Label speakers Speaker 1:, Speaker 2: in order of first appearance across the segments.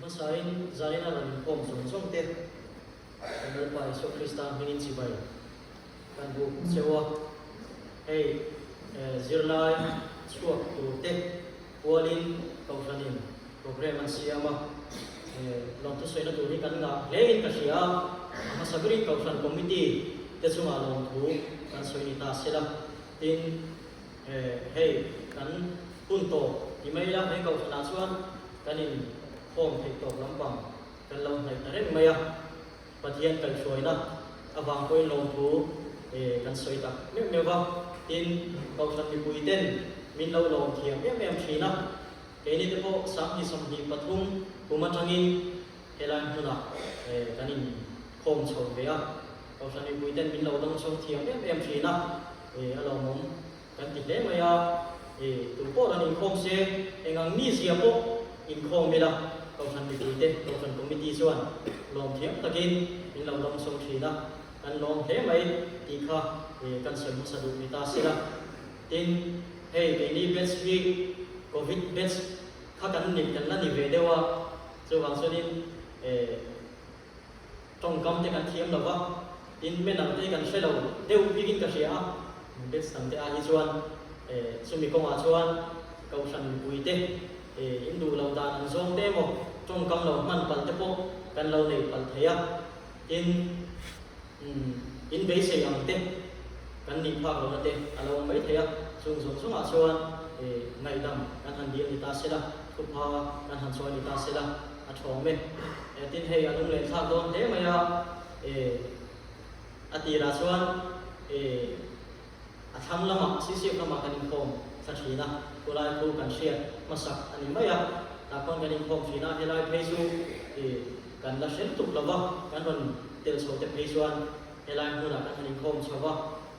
Speaker 1: Hmasain Zaina rawn inkhawm zawng zawng te kan Lalpa Isua Krista hmingin chibai kan buk cheu a. Hei zirlai chhuak tur te kualin Kohhranin programme an siam a, lawmthu sawina tur hi kan ngah hle in ka hria a, a hmasa berin Kohhran Committee te chungah lawmthu kan sawi ni ta sela, tin hei kan hun tawp ti mai ila he Kohhranah chuan kan inkhawm theih tawp lampang kan lo hnaih ta reng mai a. Pathian kaihhruaina avang pawhin lawmthu kan sawi tak meuh meuh va, tin, Kohhran mipui ten min lo lawm thiam em em thin a, keini te pawh 2023 kum atangin helai hmunah kan inkhawm chho ve a, Kohhran mipui ten min lo dawngsawng thiam em em thin a, a lawmawm. Kan ti hle mai a, i tu pawh rawn inkhawm se, eng ang mi zia pawh inkhawm ila, Kohhran mipuite, Kohhran Committee chuan lawm thiam takin min lo dawngsawng thin a, kan lawm hle mai tih kha kan sawi hmasa duh ni ta sela. Tin, hei keini batch hi Covid batch kha kan ni kan la ni ve deuh a, chuvang chuanin Tawngkam te kan thiam lo va, tin manner te kan hre lo deuh bikin ka hria a, batch dang te ah hi chuan chumi kawngah chuan Kohhran mipui te in duh loh dan an zawng te emaw tawngkam lo hman palh te pawh kan lo nei palh thei a, tin in beisei ang te kan nih phak lohna te a lo awm mai thei a, chung zawng zawngah chuan ngaihdam kan han dil ni ta sela, thupha kan han chawi ni ta sela. A thawm e. Tin hei a lunglen thlak dawn hle mai a, e a tirah chuan e a thlang lamah CCF lamah kan inkhawm thla thin a, khulai khu kan hriat hmasak a ni mai a, tah khawn kan inkhawm thin a, helai phei chu e kan la hre lutuk lo va, kan rawn tel chho te phei chuan helai hmunah kan han inkhawm chho va,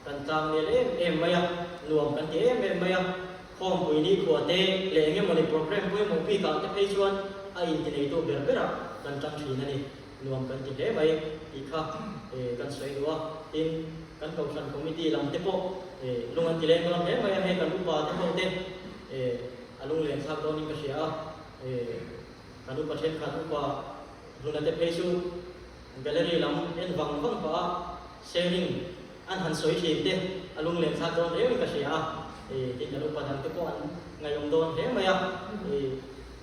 Speaker 1: kan tlang nel em em mai a, nuam kan ti em em mai a. Khawmpui nikhua te leh eng emawni programme pawimawh bikah te phei chuan a intineitu ber berah kan tang thin a ni. Nuam kan ti hle mai tih kha kan sawi duh a. Tin, kan Kohhran Committee lam te pawh lung an ti leng dawn hle mai a, hei kan upa te ho te a lunglen thlak dawnin ka hria a. Kan upa thenkhat upa hluna te phei chu gallery lam en vang vang pah a sharing An han sawi thin te a lunglen thlak dawn riauin ka hria a, tin kan upa dang te pawh an ngaihawm dawn hle mai a,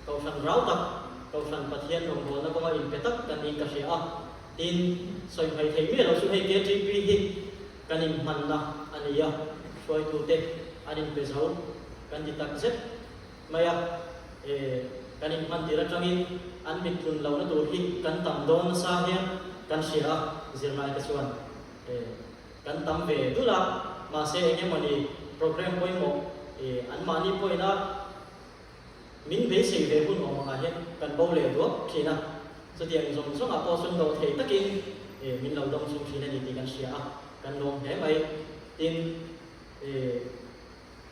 Speaker 1: Kohhran rau tak, Kohhran Pathian rawngbawlna kawnga inpe tak kan niin ka hria a, tin sawi hmai thei miah lo chu hei KTP hi kan inhmanna a ni a, hruaitute an inpe zo kan ti tak zet mai a, kan inhman tir atangin an mittlun lohna tur hi kan tam dawn nasa hian kan hria a, zirlai te chuan. Kan tam ve dul a, mahse eng emawni programme pawimawh anmahni pawhin a min beisei ve hun awm angah hian kan bo leh duak thin a, chutiang zawng zawngah pawh chuan do thei takin min lo dawng chung thin a ni tih kan hria a, kan lawm hle mai. Tin,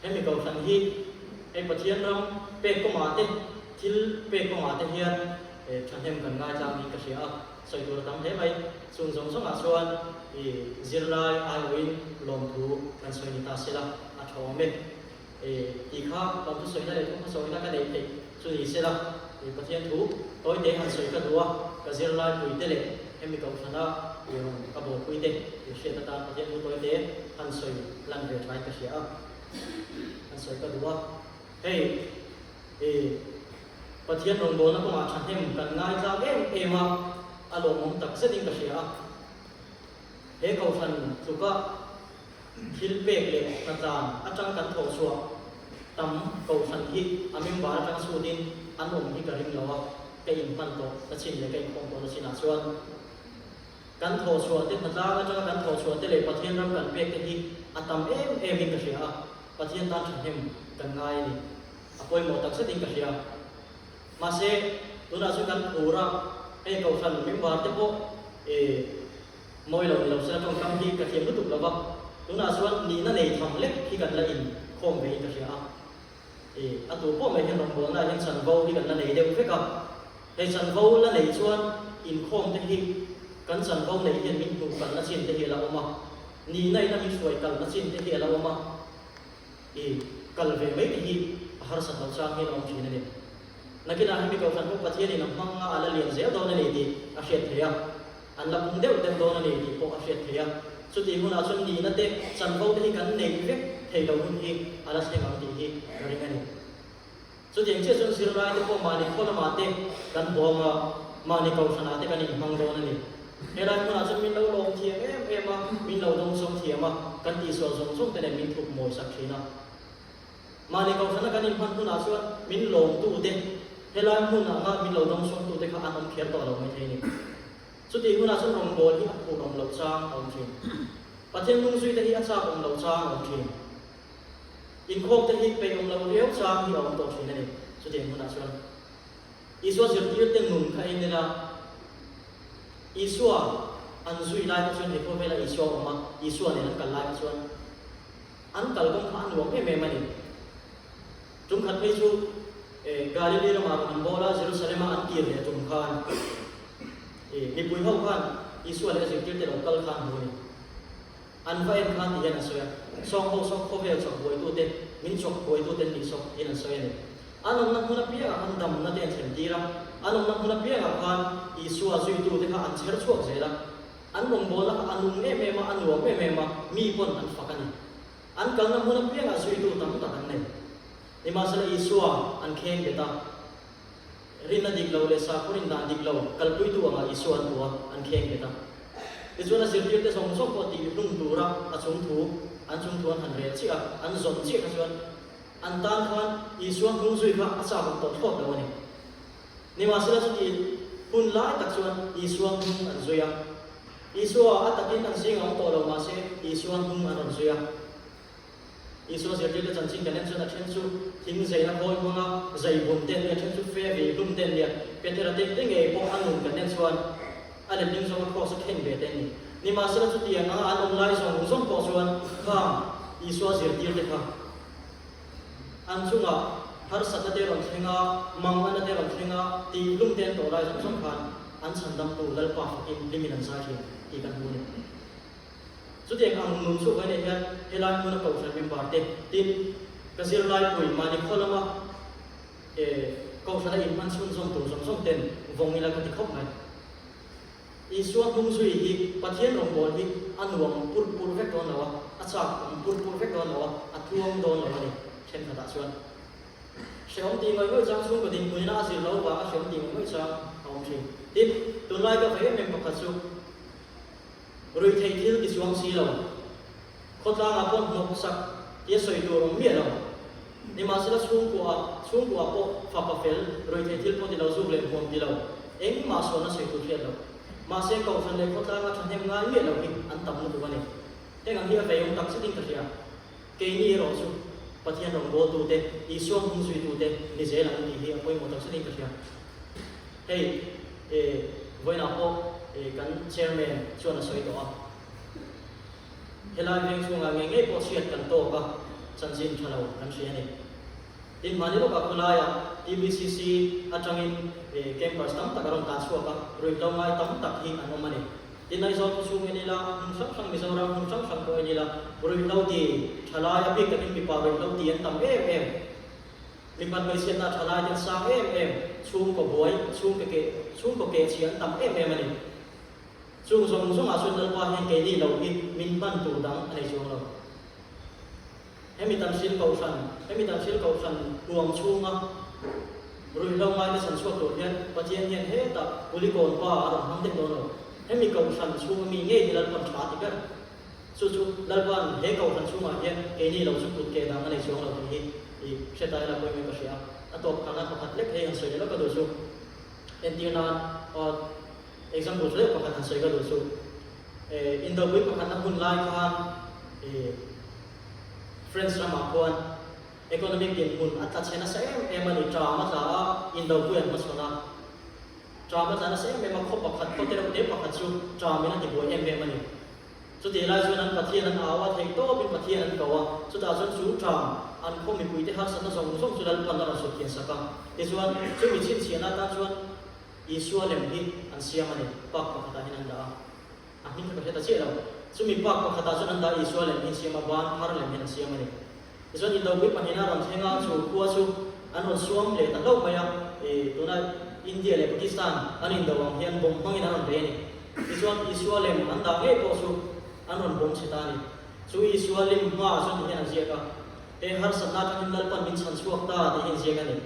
Speaker 1: Hemi kohhran hi hei Pathian ram pek kawngah te, thil pek kawngah te hian thahnem kan ngai tlang niin ka hria a, sawi tur a tam hle mai. Chung zawng zawngah chuan i zirlai aiawhin lawmthu kan sawi ni ta sela a tha awm e. Tih kha lawmthu sawina leh thawmhnaw sawina ka neih theih chu ni sela Pathian thu tawite han sawi ka duh a, ka zirlai puite leh hemi kohhrana i rawn ka bawlpuite i hriat atan Pathian thu tawite han sawi lan ve thain ka hria a, han sawi ka duh a. Hei i Pathian rawngbawlna kawngah thahnem kan ngaitlang em em a, a lawmawm tak zetin ka hria a. He kohhran tluka Thil pek leh hnatlan atang kan thawh chhuah tam kohhran hi a member atanga chhutin an awm hi ka ring lo a, ka inhman tawh na chin leh ka inkhawm tawh na chinah chuan kan thawh chhuah te hnatlang atanga kan thawh chhuah te leh Pathian ram kan pek te hi a tam em em in ka hria a, Pathian tan thahnem kan ngai a ni. A pawimawh tak zetin ka hria. Mahse, tunah chuan kan phur a, hei kohhran member te pawh eh Mawi lo ni lo sela tawngkam hi ka thiam lutuk lo va, tunah chuan nihna nei tham lek hi kan la inkhawm ve in ka hria a. I, a tu pawh mai hian rawngbawlna ah hian chanvo hi kan la nei deuh vek a, hei chanvo la nei chuan inkhawm te hi kan chanvo neih hian min hmuh kalna chin te hi a la awm a, nihna in a min hruai kalna chin te hi a la awm a, i, kal ve mai te hi a harsat loh chang hian a awm thin a ni. Nakinah hemi Kohhran pawh Pathianin a hmang a, a la lian zel dawn a ni tih a hriat theih a. An la pung deuh deuh dawn a ni tih pawh a hriat theih a. Chutih hunah chuan nihna te, chanvo te hi kan neih vek thei lo hun hi a la thleng ang tih hi ka ring a ni. Chutiang chiah chuan zirlai te pawh mahni khaw lamah te kan huam a, mahni kohhranah te kan inhmang dawn a ni. Helai hmunah chuan min lo lawm thiam em em a, min lo dawngsawng thiam a, kan tihsual zawng zawng te nen min thup mawi sak thin a. Mahni kohhrana kan inhman hunah chuan min lawmtute, helai hmun anga min lo dawngsawngtute kha an awm kher tawh lo maithei a ni. Chutih hunah chuan rawngbâwl hi a phur awm loh chang a awm thin. Pathian hnungzuite hi a châk awm loh chang a awm thin. Inkhawmte hi peih awm loh riau chang hi a awm tawh thin a ni. Chutiang hunah chuan Isua zirtirte nun kha en ila, Isua an zui lai kha chuan he khawvela Isua a awm a, Isua nen an kal lai kha chuan, An kalkawng kha a nuam em em a ni. Tum khat phei chu Galili ramah rawn an bawl a, Jerusalem-a an kir leh tum khan mipui ho khan Isua leh a zirtirte lo kal kha an hmu a ni. An va en khan ti hian an sawi a, Sawng ho saw khawvel chawk buaitute, min chawk buaitute an nih saw tiin an sawi a ni. An awmna hmun apiangah khan damna te an thlen tir a, an awmna hmun apiangah khan Isua zuitute kha an chher chhuak zel a. An rawngbawlna kha a nung em em a, a nuam em em a, mi pawn an fak a ni. An kalna hmun apiangah zuitu tam tak an nei. Nimahsela Isua an kheng bet a, rinna dik lo leh sakhaw rin dan dik lo kalpuitu angah Isua an hmu a, an kheng bet a. Tichuan a zirtirte zawng zawng pawh tih hlum tura a chung thu, an chung thu an han rel chiah a, an zawn chiah kha chuan an tan khan Isua hnung zui kha a chak awm tawh thlawt lo a ni. Nimahsela chuti hun lai tak chuan Isua hnung an zui a. Isua a takin an zing a awm tawh lo mahse Isua hnung an rawn zui a. Isua zirtirte chanchin kan en chuan a then chu thing zeina khawi hmanga zai bun te an nia, a then chu fe vei hlum te an nia. Petera te te ngei pawh a nun kan en chuan a letling zawnga kraws a khen ve te an ni. Nimahsela chutiang anga an awm lai zawng zawng pawh chuan khang Isua zirtirte kha An chungah harsatna te rawn thleng a, manganna te rawn thleng a, tih hlum te an tawh lai zawng zawng khan an chhandamtu Lalpa fakin hlimin an zai thin tih kan hmu a ni. Chutiang ang nun chu vawiin ah hian helai hmuna kohhran member te tin ka zirlaipui mahni khaw lama kohhrana inhman chhunzawm tur zawng zawng ten vawng ila ka ti khawp mai. Isua hnung zui hi Pathian rawngbâwl hi a nuam pur pur vek dawn lo a, a châk awm pur pur vek dawn lo a, a tluang dawn lo a ni thenkhatah chuan. Hrehawm tih ngawih ngawih chang chhungkaw dinhmunina a zir lo vanga hrehawm tih ngawih ngawih chang a awm thin. Tin, tunlai ka ve em em pakhat chu ruihtheih thil ti chuang si lo, khawtlangah pawh hnawk sak tia sawi tur awm miah lo. Nimahsela chhungkuaah, chhungkuaah pawh fapa fel, ruihtheih thil pawh ti lo, zuk leh hmuam ti lo, engmah sualna sawi tur hriat loh. Mahse kohhran leh khawtlanga thahnem ngai miah lo hi an tam lutuk a ni. Heng ang hi a veiawm tak zetin ka hria. Keini erawh chu Pathian rawngbawltute, Isua hmung zuitute ni zel ang tih hi a pawimawh tak zetin ka hria. Hei, vawiinah pawh kan Chairman chuan a sawi tawh a. Helai veng chhungah ngei ngei pawh chhiat kan tawk a, chanchin tha lo kan hria a ni. Tin, mahni lawkah khawlaiah TBCC atangin campers tam tak a rawn tan chhuak a, ruihhlo ngai tam tak hi an awm a ni. Tin, Aizawl khaw chhung en ila, hmun hrang hrang Mizoram hmun hrang hrang pawh en ila, ruihhlo ti thalai a bik takin mipa ruihhlo ti an tam em em. Mipat hmeichhiatna thalai te an sang em em, chhungkaw buai, chhungkaw keh, chhungkaw keh chhia an tam em em a ni. Chung zawng zawngah chuan Lalpa hian keini lo hi min hman tur dang a nei chuang lo. Hemi Tanhril Kohhran, hemi Tanhril Kohhran huam chhunga ruihhlo ngaite chhan chhuak tur hian Pathian hian hetah Kulikawn pa a rawn hmang daih dawn lo. Hemi Kohhran chhunga mi ngei hi Lalpa'n tha a ti ber. Chu chu Lalpa'n he Kohhran chhungah hian keini lo chu kut ke dang a nei chuang lo tih hi i hre ta ila pawimawh ka hria a. A tawp khana pakhat lek hei han sawi leh lawk ka duh chu entir nan Example hle pakhat han sawi ka duh chu, Indopui pakhatna hun lai khan France ramah khuan economic dinhmun a tla chhe nasa em em a ni, ṭam a tla a, Indopui an hmachhawn a, ṭam a tla nasa em em a, khaw pakhat, khaw te reuh te pakhat chu ṭamin a tibuai em em a ni. Chutih lai chuan an Pathian an au a, theih tawpin Pathian an ko a, chutah chuan chu ṭam an khaw mipuite harsatna zawng zawng chu Lalpan a rawn sut thian sak a. Tichuan, chumi chhinchhiahna atan chuan Isua lem hi an siam a ni, park pakhatah hian an dah a, a hming kha ka hre ta chiah lo. Chumi park pakhatah chuan an dah a, Isua lem hi an siam a, ban phar lem hian an siam a ni. Tichuan Indopui pahnihna a rawn thleng a, chu khua chu an rawn suam leh ta hlauh mai a. Tuna India leh Pakistan an indo ang hian bomb hmangin an rawn bei a ni. Tichuan Isua lem an dah ngei pawh chu an rawn bomb chhe ta a ni. Chu Isua lim hmaah chuan ti hian an ziak a, He harsatna atangin Lalpan min chhan chhuak ta tih hi an ziak a ni.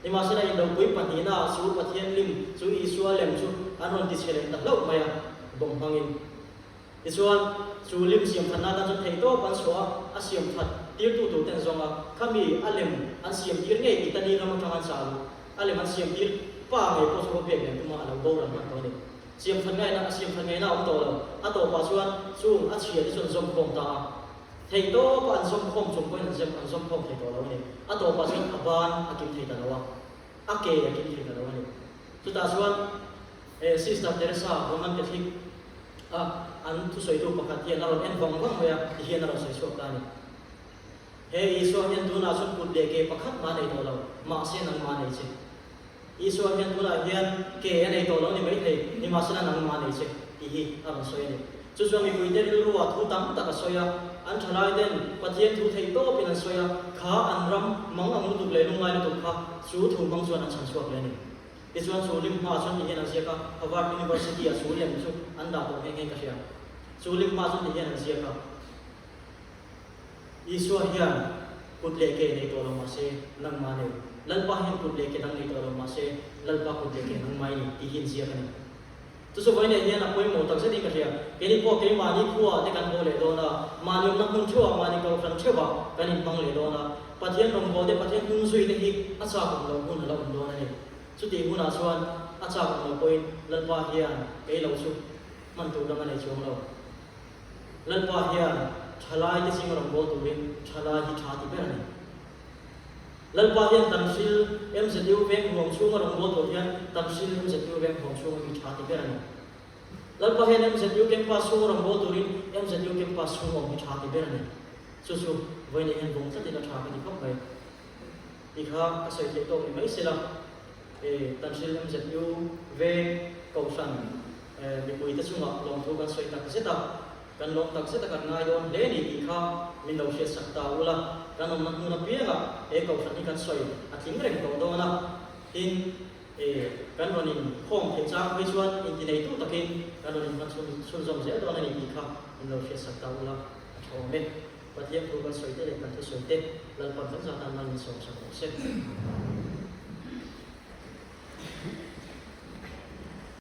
Speaker 1: Nimahsela indopui pahnihnaah chu Pathian lim chu Isua lem chu an rawn ti chhe leh ta hlauh mai a, bomb hmangin. Tichuan, chu lim siam thatna atan chuan theihtawp an chhuah a, a siam that tirtu tur te an zawng a, khami a lem an siam tir ngei Italy ram atang an chah luh, a lem an siam tir pa ngei pawh chu va biak lem tuma a lo boral hman tawh a ni. Siam that ngaihna, a siam that ngaihna a awm tawh lo. A tawpah chuan chung a chhia te chu an zawm khawm ta a, theihtawpa an zawm khawm chung pawhin an zem an zawm khawm thei tawh lo a ni. A tawpah chuan a ban a kim thei ta lo a, a ke a kim thei ta lo a ni. Chutah chuan Sister Teresa Roman Catholic a an thusawitu pakhat hian a rawn en vang vang mai a, ti hian a rawn sawi chhuak ta a ni. He Isua hian tunah chuan kut leh ke pakhat mah a nei tawh lo, mahse nangmah a nei che. Isua hian tunah hian ke a nei tawh lo ni maithei, nimahsela nangmah a nei che tih hi a rawn sawi a ni. Chu chuan mipuite rilruah thu tam tak a sawi a, an thalaiten Pathian thu theih tawpin an sawi a, kha an ram mang ang lutuk leh lungngai lutuk kha chu thu hmang chuan an chhan chhuak leh a ni. Tichuan chu lim hma chuan ti hian an ziak a, Harvard University ah chu lem chu an dah tawh nghe nghe ka hria. Chu lim hma chuan ti hian an ziak a, Isua hian kut leh ke nei tawh lo mah se, nangmah nei. Lalpa hian kut leh ke dang nei tawh lo mah se, Lalpa kut leh ke nangmah i ni tih hi an ziak a ni. Chu chu vawiinah hian a pawimawh tak zetin ka hria. Keini pawh keimahni khuaah te kan haw leh dawn a, mahni awmna hmun theuhah, mahni kohhran theuhah kan inhmang leh dawn a. Pathian rawngbâwl te, Pathian hnung zui te hi a châk awm loh hun a la awm dawn a ni. Chutih hunah chuan a châk awm loh pawhin Lalpa hian kei lo chu hman tur dang a nei chuang lo. Lalpa hian thalai te zinga rawngbâwl turin thalai hi tha ti ber a ni. Lalpa hian Tanhril MZU veng huam chhunga rawngbâwl tur hian Tanhril MZU veng huam chhunga mi tha ti ber a ni. Lalpa hian MZU campus chhunga rawngbâwl turin MZU campus chhunga awm hi tha ti ber a ni. Chu chu vawiinah hian vawng tlatin a tha ka ti khawp mai. Ti kha ka sawi theih tawk ni mai sela, Tanhril MZU veng kohhran mipuite chungah lawmthu kan sawi tak zet a. Kan lawm tak zet a kan ngai dawn hle ni tih kha min lo hriatsak ta ula, kan awmna hmun apiangah he kohhran hi kan sawi a tling reng tawh dawn a, tin e kan rawn in khawm theih chang phei chuan intineitu takin kan rawn in hman chhunzawm zel dawn a ni tih kha min lo hriatsak ta ula a tha awm e. Pathian thu kan sawi te leh kan thusawi te Lalpan kan zatan mal min sawmsak rawh se.